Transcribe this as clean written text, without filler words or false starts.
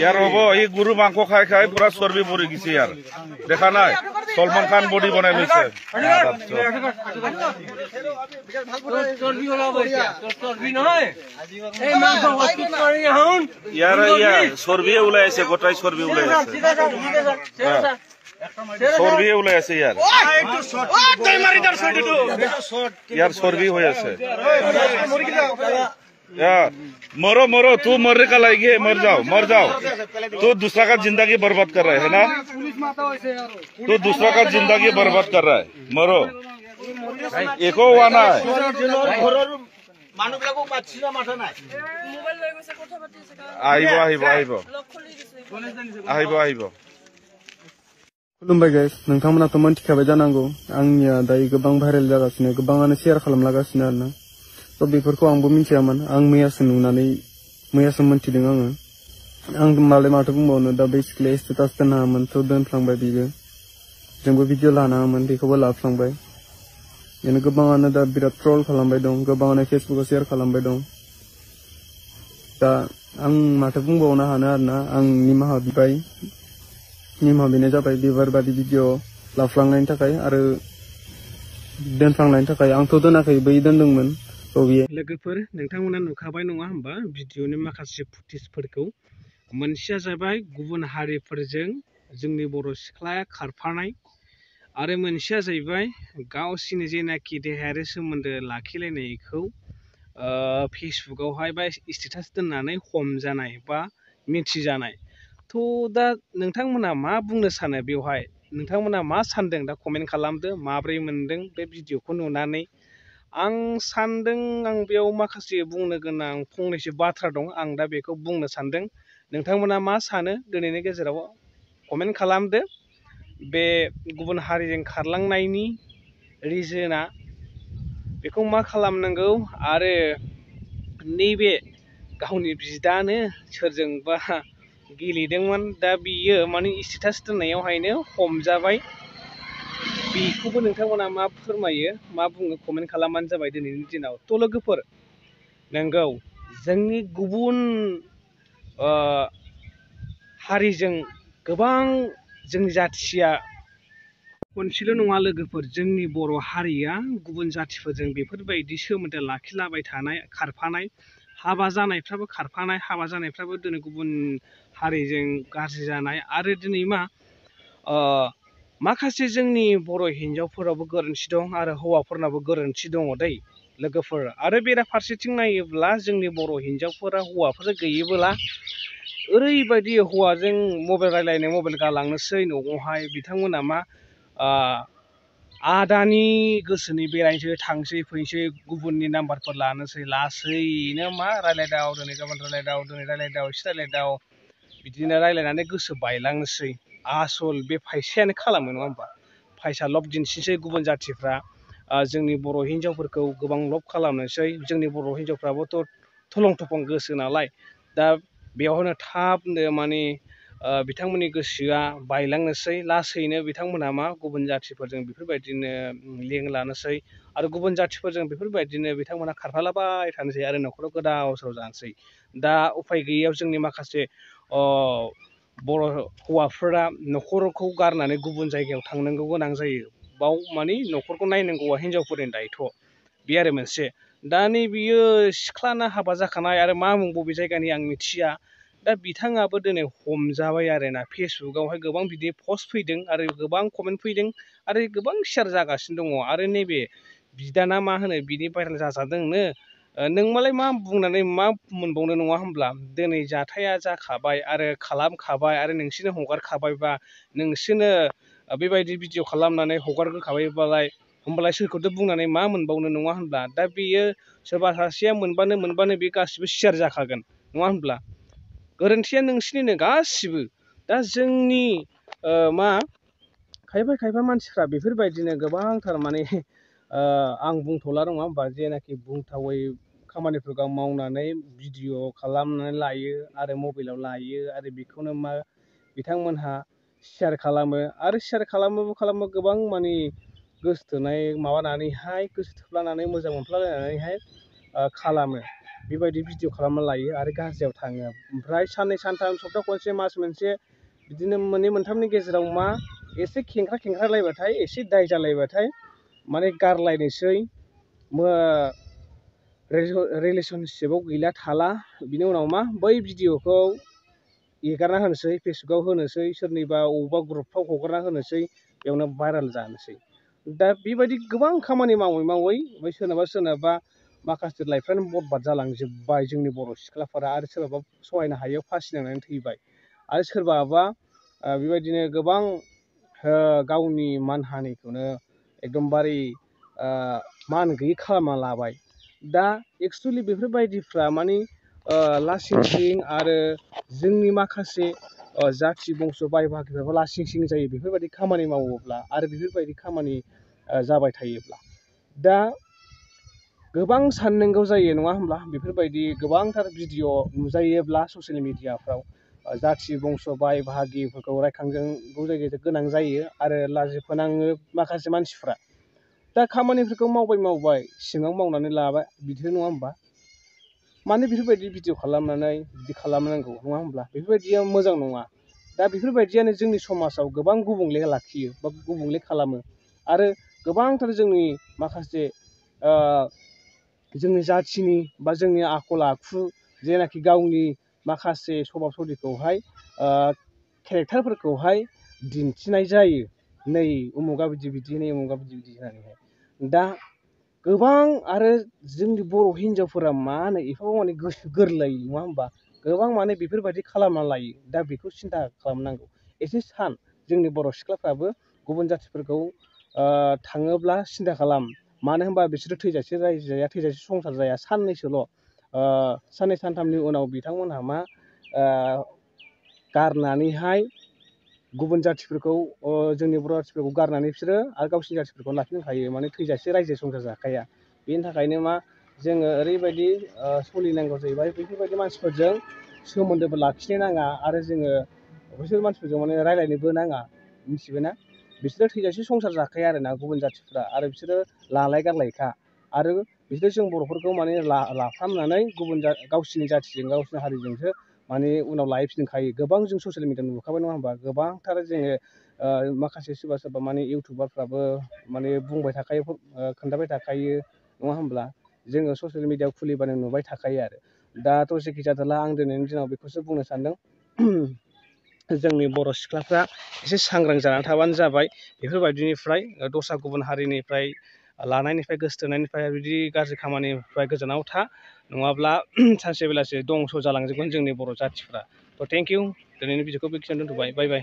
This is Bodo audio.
यार हबो ये गुरु मांस खाई खाई पूरा चर्बी भरी गई यार देखा ना सलमान खान बॉडी बनाई लैसे यार यार चर्बी उलाइছে গোটাই চর্বি उलाइছে चर्बी उलाइছে यार यार चर्बी हो আছে यार मरो मरो तू मरने का लायक है मर जाओ तू दूसरा का जिंदगी बर्बाद कर रहा है ना तू दूसरा का जिंदगी बर्बाद कर रहा है मरो एको वाना है आहिबो खुलुमबाय गाइस नोंथांमोनाथ' मोनथिखाबाय जानांगौ आंनिया दायो गोबां भाइरेल जागासिनो गोबाङानो शेयार खालामलागासिनो आरोना तो बेफोरखौ आंबो मिथियामोन आं मैयासो नुनानै मैयासो मोनथिदों आं मालाय माथो बुंबावनो दा बै सिख्लाया स्टेटास दोननाङामोन थ' दोनफ्लांबाय बियो जोंबो भिडिअ लानाङामोन बेखौबो लाफ्लांबाय बेनो गोबाङानो दा बिराद ट्रल खालामबाय दं गोबाङानो फेसबुकाव शेयार खालामबाय दं दा आं माथो बुंबावनो हानो आरोना आं निमाहा बिनाय जाबाय बेफोरबादि भिडिअ लाफ्लांनायनि थाखाय आरो दोनफ्लांनायनि थाखाय आंथ' दोनाखै बै दोनदोंमोन लोगोफोर नोंथांमोना नुखाबाय नङा होमबा भिडिअनि माखासे फुटेजफोरखौ मोनसेया जाबाय गुबुन हारिफोरजों जोंनि बर' सिख्लाया खारफानाय आरो मोनसेया जाहैबाय गावसिनि जेनाखि देहायारि सोमोन्दो लाखिलायनायखौ फेसबुकावहाय बा स्टेटास दोननानै हमजानाय बा मिथिजानाय थ' दा नोंथांमोना मा बुंनो सानो बेवहाय नोंथांमोना मा सानदों दा कमेन्ट खालामदो माब्रै मोनदों बे भिडिअखौ नुनानै आं सानदों आं बेयाव माखासे बुंनो गोनां फंनैसो बाथ्रा दं आं दा बेखौ बुंनो सानदों नोंथांमोना मा सानो दिनैनि गेजेराव कमेन्ट खालामदो बे गुबुन हारिजों खारलांनायनि रिजोना बेखौ मा खालामनांगौ आरो नैबे गावनि बिदानो सोरजोंबा गेलेदोंमोन दा बियो माने स्टेटास दोननायावहायनो हमजाबाय बेखौबो नोंथांमोना मा फोरमायो मा बुङो कमेन्ट खालामबानो जाबाय दिनैनि दिनाव थ' लोगोफोर नंगौ जोंनि गुबुन हारिजों गोबां जोंनि जाथिया खनसेल' नङा लोगोफोर जोंनि बर' हारिया गुबुन जाथिफोरजों बेफोरबायदि सोमोन्दो लाखिलाबाय थानाय खारफानाय हाबा जानायफ्राबो खारफानाय हाबा जानायफ्राबो दिनै गुबुन हारिजों गाज्रि जानाय आरो दिनै माखासे जोंनि बर' हिन्जावफोराबो गोरोन्थि दं आरो हौवाफोरनाबो गोरोन्थि दङ दै लोगोफोर आरो बेराफारसेथिं नायोब्ला जोंनि बर' हिन्जावफोरा हौवाफोर गैयोबोला ओरैबायदि हौवाजों मबाइल रायलायनो मबाइल गालांनोसै न'आवहाय बिथांमोना मा आदानि गोसोनि बेरायनोसै थांसै फैसै गुबुननि नाम्बारफोर लानोसै लासैनो मा रायलायदाव दिनै गाबोन रायलायदाव दिनै रायलायदाव एसे रायलायदाव बिदिनो रायलायनानै गोसो बायलांनोसै आसल बे फैसायानो खालामो नङा होमबा फैसा लब दिन्थिसै गुबुन जाथिफ्रा जोंनि बर' हिन्जावफोरखौ गोबां लब खालामनोसै जोंनि बर' हिन्जावफ्राबोथ' थलं थफं गोसो नालाय दा बेवहायनो थाबनो माने बिथांमोननि गोसोआ बायलांनोसै लासैनो बिथांमोनहा मा गुबुन जाथिफोरजों बेफोरबायदिनो लिंक लानोसै आरो गुबुन जाथिफोरजों बेफोरबायदिनो बिथांमोनहा खारफालाबाय थानोसै आरो न'खराव गोदाव सोराव जानोसै दा उफाय गैयैयाव जोंनि माखासे बर' हौवाफोरा न'खरखौ गारनानै गुबुन जायगायाव थांनांगौ गोनां जायो बाव माने न'खरखौ नायनांगौआ हिन्जावफोरनि दायथ' बे आरो मोनसे दा नैबियो सिख्लाना हाबा जाखानाय आरो मा मुं बबे जायगानि आं मिथिया दा बिथाङाबो दिनै हमजाबाय आरोना फेसबुकावहाय गोबां बिदि पस्ट फैदों आरो गोबां कमेन्ट फैदों आरो गोबां शेयार जागासिनो दङ आरो नैबे बिदाना मा होनो बिनि भाइरेल जाजादोंनो नों मालाय मा बुंनानै मा मोनबावनो नङा होमब्ला दिनै जाथाया जाखाबाय आरो खालामखाबाय आरो नोंसोरनो हगारखाबायबा नोंसोरनो बेबायदि भिडिअ खालामनानै हगारग्रोखाबायबालाय होमबालाय सोरखौथ' बुंनानै मा मोनबावनो नङा होनब्ला दा बेयो सोरबा सासेया मोनबानो बे गासिबो शेयार जाखागोन नङा होनब्ला गोरोन्थिया नोंसिनिनो गासिबो दा जोंनि खायफा मानसिफ्रा बेफोरबायदिनो गोबांथार माने आं बुंथ'ला नङा होमबा जेनाखि बुंथावै खामानिफोरखौ मावनानै भिडिअ खालामनानै लायो आरो मबाइलाव लायो आरो बेखौनो मा बिथांमोनहा शेयार खालामो आरो शेयार खालामो गोबां माने गोसोथोनाय माबानानैहाय गोसो थोफ्लानानै मोजां मोनफ्लालायनानैहाय खालामो बेबायदि भिडिअ खालामना लायो आरो गाज्रियाव थाङो ओमफ्राय साननै सानथाम सप्ता खनसे मास मोनसे बिदिनो मोननै मोनथामनि गेजेराव मा एसे खेंख्रालायबाथाय एसे दाय जालायबाथाय माने गारलायनोसै रिलेसनशिपआव गैला थाला बिनि उनाव मा बै भिडिअखौ एगारना होनोसै फेसबुकाव होनोसै सोरनिबा अबेबा ग्रुपफ्राव हगारना होनोसै बेयावनो भाइराल जानोसै दा बेबायदि गोबां खामानि मावै ओमफ्राय सोरनाबा माखासे लाइफआनो बरबाद जालांजोब्बाय जोंनि बर' सिख्लाफोरा आरो सोरबाबा सहायनो हायैयाव फासि नांनानै थैबाय आरो सोरबाबा बेबायदिनो गोबां गावनि मानहानिखौनो एकदमबारे मान गैयै खालामना लाबाय दा एक्सुवेलि बेफोरबायदिफ्रा माने लासिं सिं आरो जोंनि माखासे जाथि बंस' बाय बाहागिफ्राबो लासिं सिं जायो बेफोरबायदि खामानि मावोब्ला आरो बेफोरबायदि खामानि जाबाय थायोब्ला दा गोबां साननांगौ जायो नङा होमब्ला बेफोरबायदि गोबांथार भिडिअ नुजायोब्ला ससियेल मिडियाफ्राव जाथि बंस' बाय बाहागिफोरखौ रायखांनांगौ गोनां जायो आरो लाजि फोनाङो माखासे मानसिफ्रा दा खामानिफोरखौ मावबाय सिङाव मावनानै लाबाय बिदि नङा होमबा मानो बेफोरबायदि भिडिअ खालामनानै बिदि खालामनांगौ नङा होमब्ला बेफोरबायदिया मोजां नङा दा बेफोरबायदियानो जोंनि समाजाव गोबां गुबुंले लाखियो बा गुबुंले खालामो आरो गोबांथार जोंनि माखासे जोंनि जाथिनि बा जोंनि आखल आखु जेनाखि गावनि माखासे स्वभाब सदिखौहाय केरेक्टारफोरखौहाय दिन्थिनाय जायो नै उमुगा बिदि नै उमुगा बिदि होननानैहाय दा गोबां आरो जोंनि बर' हिन्जावफोरा मा होनो एफाबां माने गोसो गोरलै नङा होमबा गोबां माने बेफोरबायदि खालामना लायो दा बेखौ सिन्था खालामनांगौ एसे सान जोंनि बर' सिख्लाफ्राबो गुबुन जाथिफोरखौ थाङोब्ला सिन्था खालाम मानो होनबा बिसोरो थैजासे रायजो जाया थैजासे संसार जाया साननैसोल' साननै सानथामनि उनाव बिथांमोनहा मा गारनानैहाय गुबुन जाथिफोरखौ जोंनि बर' जाथिफोरखौ गारनानै बिसोरो आरो गावसिनि जाथिफोरखौ लाफिननो हायो माने थैजासे रायजो संसार जाखाया बेनि थाखायनो मा जोङो ओरैबायदि सोलिनांगौ जाहैबाय बेफोरबायदि मानसिफोरजों सोमोन्दोबो लाखिनो नाङा आरो जोङो बिसोर मानसिफोरजों माने रायलायनोबो नाङा मिथिबायना बिसोरो थैजासे संसार जाखाया आरोना गुबुन जाथिफ्रा आरो बिसोरो लालाय गारलायखा आरो बिसोरो जों बर'फोरखौ माने लाफ्रामनानै गावसिनि जाथिजों गावसिनि हारिजोंसो माने उनाव लायफिनखायो गोबां जों ससियेल मिडियाआव नुखाबाय नङा होमबा गोबांथार जोङो माखासे सोरबा माने इउटुबारफ्राबो माने बुंबाय थाखायो खोन्थाबाय थाखायो नङा होमब्ला जोङो ससियेल मिडियाआव खुलिबानो नुबाय थाखायो आरो दाथ' जेखि जादोला आं दिनैनि दिनाव बेखौसो बुंनो सानदों जोंनि बर' सिख्लाफ्रा एसे सांग्रां जानानै थाबानो जाबाय बेफोरबायदिनिफ्राय दस्रा गुबुन हारिनिफ्राय लानायनिफ्राय गोसोथोनायनिफ्राय बिदि गाज्रि खामानिनिफ्राय गोजानाव था नङाब्ला सानसे बेलासे दंस' जालांजोबगोन जोंनि बर' जाथिफ्रा थ' थेंक इउ दिनैनि भिडिअखौ बेखिनियावनो दोनथ'बाय बाय बाय